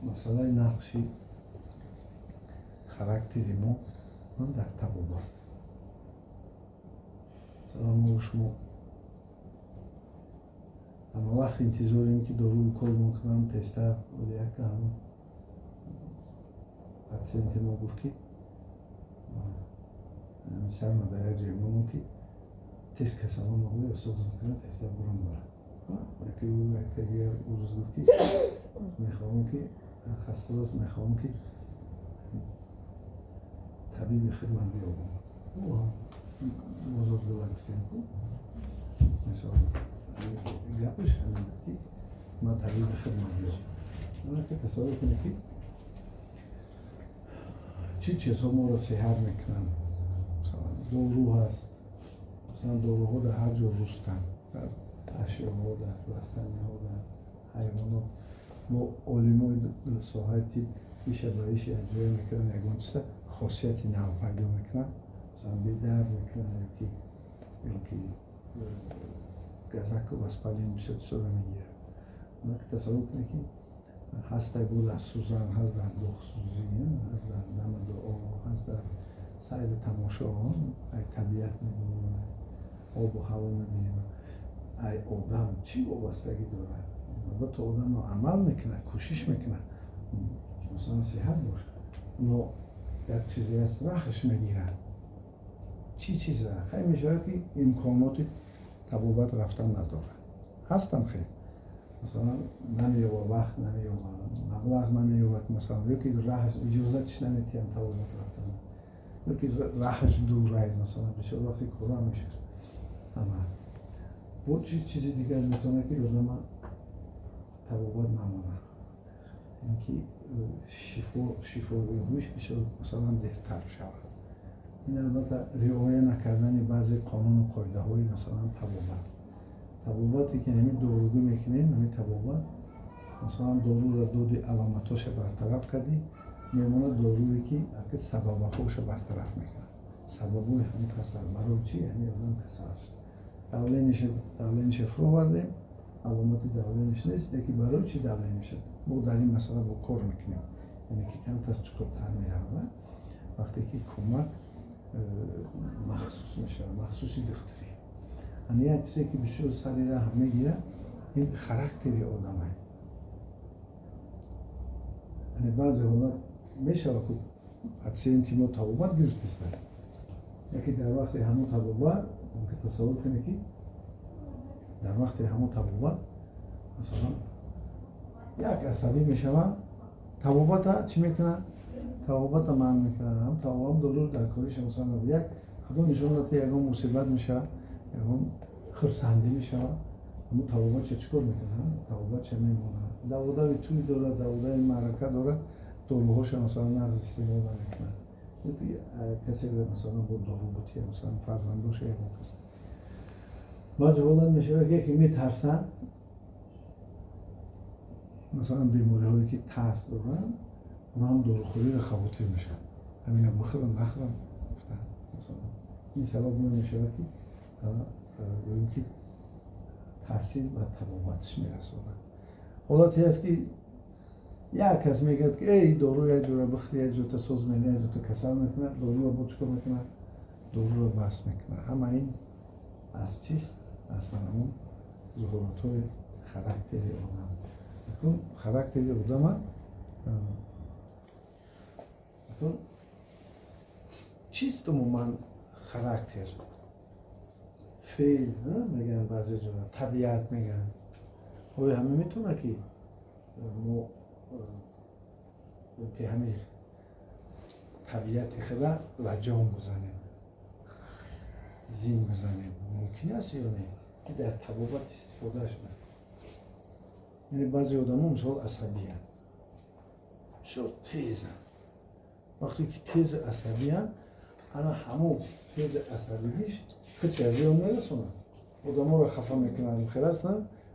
Масъалаи нақши характери мо дар табобат. Масалан, мо шумо ҳама вақт интизорем, ки дору укол мекунанд тезтар. Яка ҳам патсиенти мо гуфт, ки сарма дар як ҷое монам, ки тез касалон мағӯя соз мекунад, тезтар бурам барам. Яке яктагия рӯз гуфт, ки мехоҳам, ки хастарост, мехоҳам, ки табиби хидмат биёбам. Бозоргала гуфтем ку, мисол, гапаш ҳамин буд, ки ман табиби хидмат биёбам. Тасаввур кунед, ки чӣ чизҳо моро сеҳат мекунанд. Масалан, дору ҳаст. Масалан, доруҳо дар ҳар ҷо рустанд, дар ашёҳо, дар растаниҳо, дар ҳайвонот. Мо олимои соҳаи тиб иша ба иши аҷоя мекунанд, ягон чиза хосияти нав пайдо мекунанд, масалан, бедард мекунанд ёки газаку воспаление, бисёр чизҳоро мегирад. Тасаввур кунед, ки ҳастай буд аз сӯзан, ҳаст дар доғсӯзӣ, ҳаст дар дами дуо, ҳаст дар сайру тамошо. Ай табиат мебинем, обу ҳаво мебинем. Ай одам чӣ вобастагӣ дорад? Албатта, одам амал мекунад, кӯшиш мекунад, масалан, сиҳат бошад, но як чизе аст, раҳаш мегирад. Чӣ чиза? Хай, мешавад, ки имконоти табобат рафтан надорад. Ҳастам хел, масалан, намеёва, вақт намеёва, маблағ намеёвад, масалан, ёки раҳаш иҷозатиш наметиҳанд табобат рафтан, ёки раҳаш дурай, масалан, бисёр вақти кора мешавад. Ама бо чиз, чизи дигар метавонад, ки одама табобат намонад, ин ки шифоёбиш бисёр, масалан, дертар шавад. Ин, албатта, риоя накардани баъзе қонуну қоидаҳои, масалан, табобат. Табобате ки ҳамин доругӣ мекунем, ҳамин табобат, масалан, доруро доди, аломатҳоша бартараф кардӣ, мемонад доруе, ки сабабҳоша бартараф мекунад, сабабҳои ҳамин касал, барои чӣ ҳамин одам касал шуд. Давлениша фуровардем, аломати давление ш нест, лекин барои чӣ давление шуд, мо дар ин масъала бо кор мекунем, яъне ки камтар чуқуртар меравад, вақте ки кӯмак махсус мешавад, махсуси духтурӣ. Ана як чизе, ки бисёр сари раҳ мегирад, ин характери одамай. Яъне баъзе ҳолат мешавад, ки патсиенти мо табобат гирифтааст, яке дар вақти ҳамон табобат, мумкин тасаввур кунед, ки дар вақти ҳамон табобат, масалан, як асабӣ мешавад, табобата чӣ мекунад? Табобата манъ мекунад, ҳам табобат, дору дар кориша. Масалан, як худо нишон дод, ягон мусибат мешавад, ягон хурсандӣ мешавад, ҳамон табобатша чӣ кор мекунад? Табобатша мемонад. Даводави тӯй дорад, даводави маърака дорад, доруҳоша, масалан, нағз истифода намекунад. Касе, масалан, бо дору бутия, масалан, фарзандоша, ягон кас. Баъзе ҳолат мешавад, ки яке метарсад, масалан, бемориҳое, ки тарс доранд, онҳо ҳам дорухӯриро хавотир мешаванд, ҳамина бихӯрам, нахӯрам гуфтанд. Масалан, ин сабаб мешавад, ки гӯем, ки таъсир ба табобатиш мерасонад. Ҳолате ҳаст, ки як кас мегӯяд, ки эй, дору як ҷора бихӯри, як ҷота соз мена, як ҷота касал мекунад, доруро бо чӣ кор мекунад? Доруро бас мекунад. Ҳама ин аз чист? Аз ҳамон зуҳуротҳои характери одам. Акун характери одама, акун чист умуман характер? Феъл мегӯянд, баъзе ҷора табиат мегӯянд. Оё ҳама метавонад, ки мо ки ҳамин табиати худа лаҷом бизанем, зин бизанем, мумкин аст ё не, ки дар табобат истифода шавад? Яъне баъзе одамо, мисол, асабиянд, бисёр тезанд. Вақте ки тези асабиянд, ана ҳамон тези асабигиш хичи зиён мерасонад, одаморо хафа мекунанд, хел аст,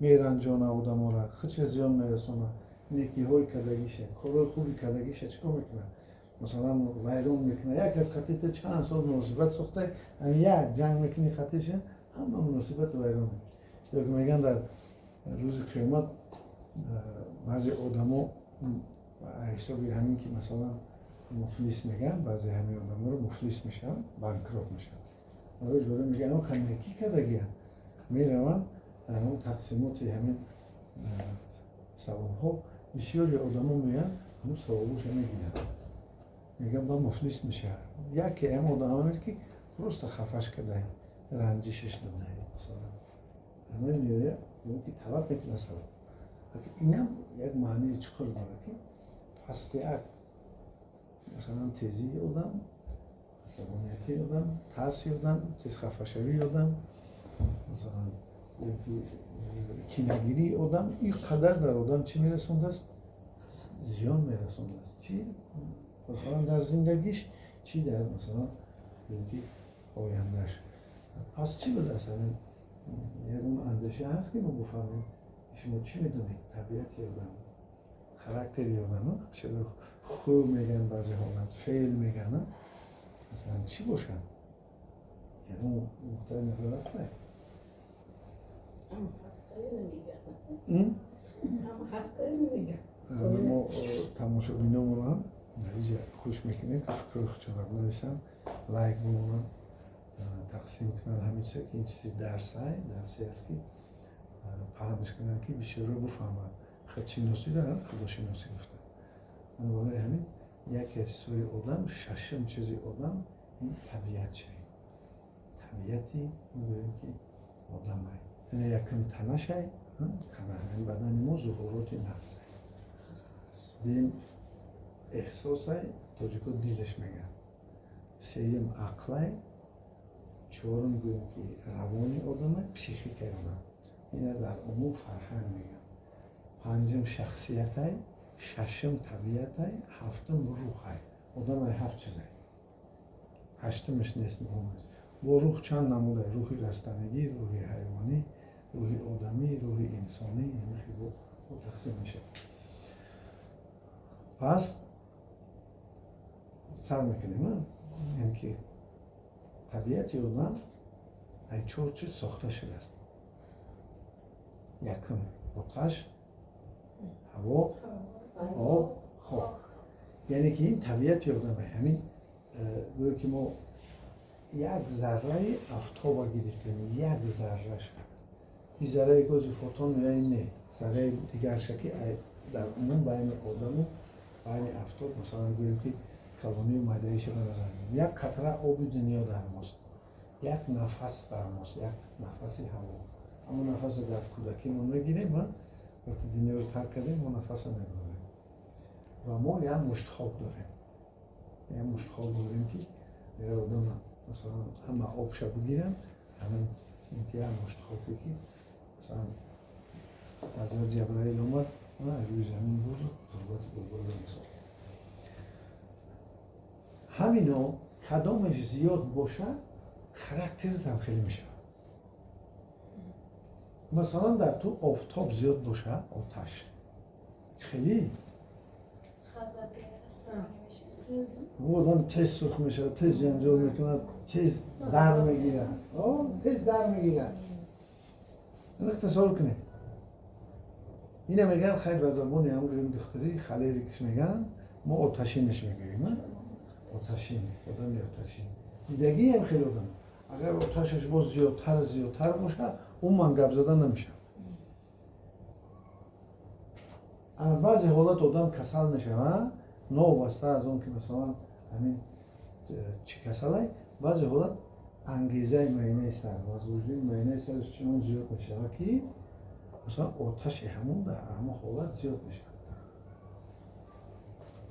меранҷона одаморо, хичи зиён мерасонад. Некиҳои кардагиша, корҳои хуби кардагиша чӣ кор мекунад? Масалан, вайрон мекунад. Як аз хатита чанд сол муносибат сохта, ҳамин як ҷанг мекунӣ хатиша, ҳама муносибат вайрон мекунад. Ё ки мегӯянд, дар рӯзи қиёмат баъзе одамо Ҳисоби ҳамин ки масалан муфлис мегӯянд, баъзе ҳамин одаморо муфлис мешаванд, банкрот мешаванд. Барои барои мегӯянд, ҳамон некӣ кардагиянд, мераванд дар ҳамон тақсимоти ҳамин савобҳо бисёри одамо меоянд, ҳамон савобошо мегиранд, мегӯянд, ба муфлис мешавад. Яке ҳам одам ки просто хафаш кардай, ранҷишаш додай, масалан, ҳамаи меояд ки талаб мекунад савоб. Инам як маънии чуқур дорад, ки пас як масалан тезии одам, асабонияти одам, тарси одам, тезхафашавии одам, масалан кинагирии одам ин қадар дар одам чӣ мерасондааст? Зиён мерасондааст. Чӣ масалан дар зиндагиш, чӣ дар масалан ки ояндаш. Пас чӣ будааст ҳамин ягон андеша ҳаст, ки мо бифаҳмем? Шумо чӣ медонед табиати одам, характери одам? Хӯ мегӯянд, баъзе ҳолат феъл мегӯянд, масалан чӣ бошад? Ягон нуқтаи назар аст? Ҳам ҳастаю намегӯяд, ҳам ҳастаю намегӯяд. Мо тамошобиномонро ҳам дар инҷа хуш мекунем, ки фикрҳои худшонро бинависанд, лайк бимонанд, тақсим кунанд ҳамин чиза, ки ин чизи дарсай, дарсе аст, ки паҳнш кунанд, ки бисёрро бифаҳманд. Худшиносиро ҳам худошиносӣ гуфтанд. Барои ҳамин яке аз чизҳои одам, шашум чизи одам ин табиатча, табиати мегӯем ки одамай. Яъне якум танашай, тана, бадани мо зуҳуроти нафсай. Дуюм эҳсосай, тоҷико дилаш мегӯянд. Сеюм ақлай, чорум гӯем ки равони одамай, психикаи одам, ина дар умум фарҳанг мегӯянд. Панҷум шахсиятай, шашум табиатай, ҳафтум рӯҳай. Одамай ҳафт чизай, ҳаштумаш нест, муҳим. Бо рӯҳ чанд намудай: рӯҳи растанигӣ, рӯҳи ҳайвонӣ, рӯҳи одамӣ, рӯҳи инсонӣ, бо тақсим мешавад. Пас сар мекунем, яъне ки табиати одам ай чор чиз сохта шудааст: якум оташ, ҳаво, об, хок. Яъне ки ин табиати одаме. Ҳамин гӯё ки мо як зарраи афтоба гирифтем, як зарраша. Ин зарраи гози фотон меяи не, зарраи дигарша, ки дар умум байни одаму байни афтоб, масалан гӯем ки калонию майдаиша ба назар мегирем. Як қатра оби дунё дар мост, як нафас дар мост, як нафаси ҳаво. Ҳамон нафасе дар кӯдакӣ мо мегирем, вақти дунёро тарк кардем, мо нафаса мебарем. Ва мо як мушт хок дорем, як мушт хок дорем, ки агар одам масалан ҳама обша бигиранд, ҳамин як мушт хоке, ки масалан Ҳазрат Ҷабраил омад, рӯи замин бурду турбати боборо мисол. Ҳамино кадомаш зиёд бошад, характерат ҳам хеле мешавад. Масалан дар ту офтоб зиёд бошад, оташ хеле одам тез сурх мешавад, тез ҷанҷол мекунад, тез дар мегирад, тез дар мегирад. Тасаввур кунед, ина мегӯянд, хайр, ба забони ҳам гӯем, духтари холерикш мегӯянд, мо оташинаш мегӯем, оташин, одами оташин. Дидагиам хеле одам, агар оташаш боз зиёдтар зиёдтар бошад, умуман гап зада намешавад. Баъзе ҳолат одам касал мешавад, новобаста аз он ки масалан ҳамин чӣ касалай, баъзе ҳолат ангезаи майнаи сар, возбуждении майнаи сар чунон зиёд мешавад, ки масалан оташи ҳамон дар ҳамон ҳолат зиёд мешавад.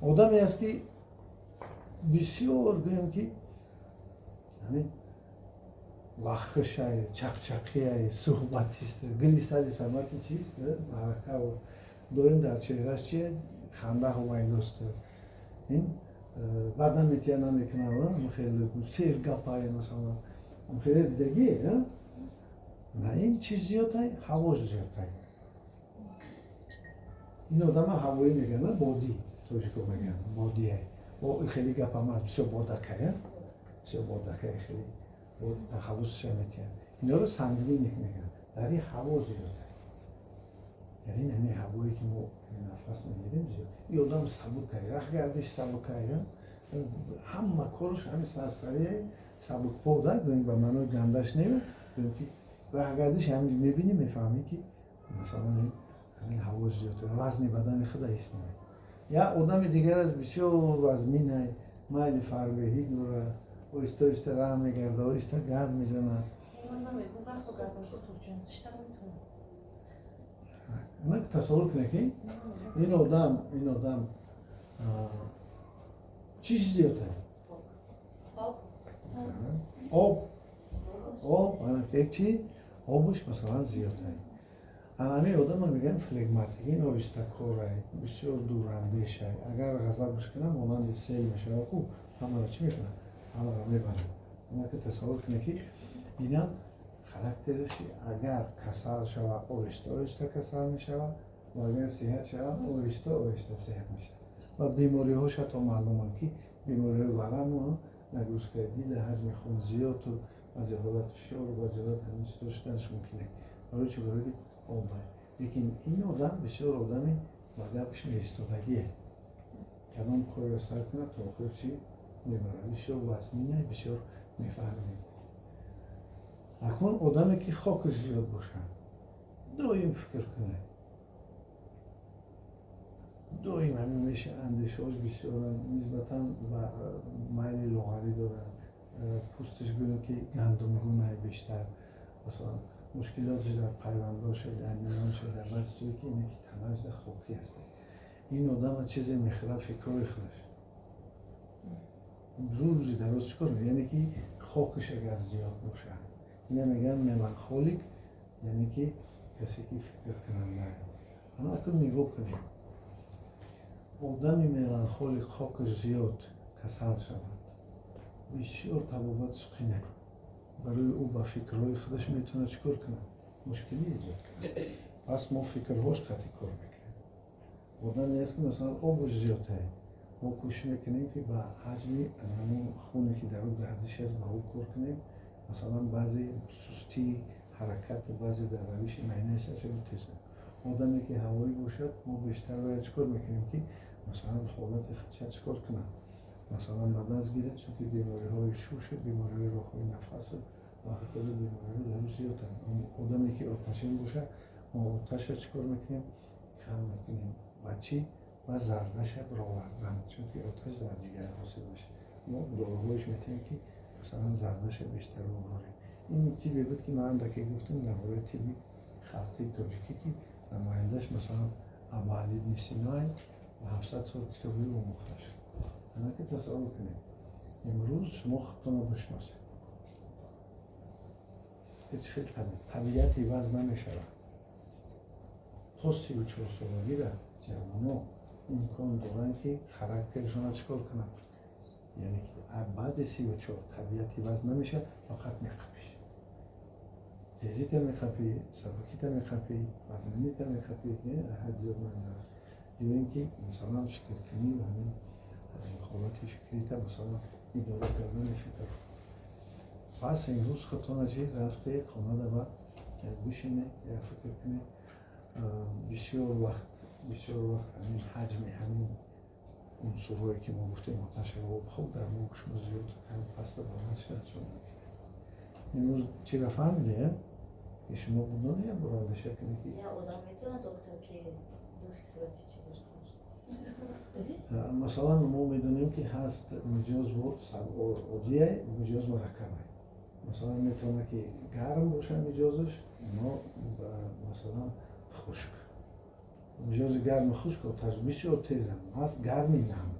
Одаме аст, ки бисёр гӯем ки ҳамин вахшай, чақчақияй, суҳбатист, гили сари самати чист, марака, доим дар чеҳраш чи ханда ҳувайдост. Ин баъдан метия намекунад, хеле сер гапай, масалан хеле дидагӣ. На, ин чиз зиёдай, ҳавош зиёдай. Ин одама ҳавоӣ мегӯянд, бодӣ, тоҷико мегӯянд бодияй. Хеле гапам аст, бисёр бодакая, бисёр бодакая, хеле тахаллусша метиҳанд. Инҳоро сангвиник мегӯянд, дар ин ҳаво зиёдай. Дар ин ҳамин ҳавое, ки мо нафас мегирем, зиёд. И одам сабукай, раҳгардиш сабукай, ҳама корш ҳамин сарсария, сабукпо да, гӯем, ба маънои гандаш не, гӯем, ки раҳгардиш ҳамин мебинӣ, мефаҳмӣ, ки масалан ҳамин ҳаво зиёд, вазни бадани худа ҳис намекунӣ. Як одами дигар аст, бисёр вазминай, майли фарбеҳӣ дорад, оҳиста оҳиста раҳ мегарда, оҳиста гап мезанад. Ман намегум, раҳ гардам, докторҷон, шита наметавонам. Тасаввур кунед, ки ин одам чиш зиёд? Об, об чи, обуш масалан зиёд. Ҳамин одама мегӯям флегматик, ин оҳистакорай, бисёр дурандешай. Агар ғазабш кунам, монанди сел мешавад, ку ҳамаро чӣ мекунад? Ҳамаро мебарад. Анака тасаввур кунед, ки инам характераш, агар касал шавад, оҳиста оҳиста касал мешавад ва агар сиҳат шавад, оҳиста оҳиста сиҳат мешавад. Ва бемориҳош ҳатто маълуманд, ки бемориҳои вараму нагрузкаи дила, ҳаҷми хун зиёду, баъзе ҳолат фишору, баъзе ҳолат ҳамин чизо шуданаш мумкин. Барои чӣ? Барои об. Лекин ин одам бисёр одами ба гапш меистодагие, кадом корро сар кунад, то охир чӣ мебарад, бисёр вазмина, бисёр мефаҳмед. Акнун одаме, ки хокаш зиёд бошад, доим фикр кунад, доим ҳамин меша, андешаҳош бисёранд, нисбатан ба майли лоғарӣ дорад, пӯсташ гӯем, ки гандумгунай бештар, масалан мушкилоташ дар пайвандоша, дар миёнша, дар баъзи чизе, ки ине ки танаш дар хокӣ аст. Ин одама чизе мехӯрад, фикрҳои худаш рӯзи дароз чӣ кор, яъне ки хокаш агар зиёд бошад, ина мегӯянд меланхолик, яъне ки касе, ки фикркунанда. Ана акун нигоҳ кунед: одами меланхолик, хокаш зиёд, касал шавад, бисёр табобаташ қина. Барои ӯ ба фикрҳои худаш метавонад чӣ кор кунад? Мушкилӣ эҷод кунад. Пас мо фикрҳош қатъи кор мекунем. Одаме аст, ки масалан обуш зиёдае, мо кӯшиш мекунем, ки ба ҳаҷми ҳамон хуне, ки дар ӯ гардиш аст, ба ӯ кор кунем. Масалан, баъзе сустии ҳаракат, баъзе дар равиши майнаи сар тез. Одаме, ки ҳавоӣ бошад, мо бештар бояд чӣ кор мекунем, ки масалан ҳолати худша чӣ кор кунад, масалан ба даст гирад, чунки бемориҳои шушу бемориҳои роҳҳои нафасу ва ҳаказа бемориҳо дар ӯ зиёданд. Одаме, ки оташин бошад, мо оташа чӣ кор мекунем? Кам мекунем. Ба чӣ? Ба зардаша бировардан, чунки оташ дар ҷигар ҳосил мешавад. Мо доруҳоеш метиҳем, ки масалан зардаша бештар буборем. Ин тибе буд, ки ман андаке гуфтам дар бораи тиби халқии тоҷикӣ, ки намояндаш масалан Абуалӣ ибни Синой ва 700 сол китоби омӯхта шуд. Анаки тасаввур кунед, имрӯз шумо худтонро бишносед. Ҳеҷ хел табиат иваз намешавад. То 34 солагира ҷавоно имкон доранд, ки характершонро чӣ кор кунанд, яъне ки баъди 34 табиат иваз намешавад, фақат меқапиш, тезита меқапӣ, сабукита меқапӣ, вазнинита меқапӣ, ҳад зиёд нагзарад, ё ин ки масалан фикркунӣ ва ҳамин ҳолати фикрита, масалан идора кардани фикр. Пас имрӯз худтона чи рафте хонада ва бишине, як фикр кунед. Бисёр вақт ҳамин ҳаҷми ҳамин унсурҳое, ки мо гуфтем, оташ, об, хок, дар мо шумо зиёд паста баланд шудан мумкин. Имрӯз чиро фаҳмидем, ки шумо будони як бор андеша кунед, ки Я одам метавонад, доктор, ки ду хислати чӣ дошта бошад? Масалан, мо медонем, ки ҳаст миҷоз оддие, миҷоз мураккабе. Масалан, метавонад, ки гарм бошад миҷозаш, но масалан хушк. Миҷози гарми хушк оташ бисёр тезам ҳаст, гарми нам,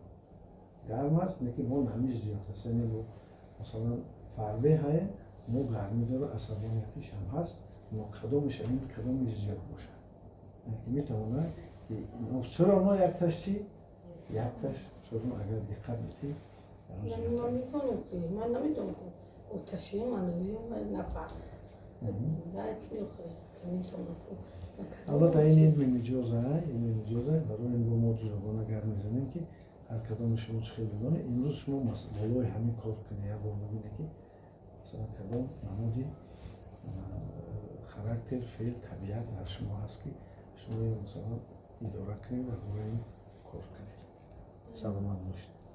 гарм аст, лекин бо намиш зиёд аст, яъне бо масалан фарбе ҳае, но гармӣ дора, асабониятиш ҳам ҳаст, но кадомиш ҳамин, кадомиш зиёд бошад, яъне ки метавонад все равно якташ чи, якташ чорум, агар диққат битӣ. Ман метавонам, ки ман намедонам, оташи манои нафаҳмам. Метавонам. Албатта, ин илми миҷоза, илми миҷоза. Барои ин бо мо ҷудогона гап мезанем, ки ҳар кадоми шумо чӣ хел бидонед. Имрӯз шумо болои ҳамин кор кунед, як бор бибинед, ки масалан кадом намуди характер, феъл, табиат дар шумо ҳаст, ки Шумо ин масъала идора кунед ва бораи кор кунед. Саломат бошед.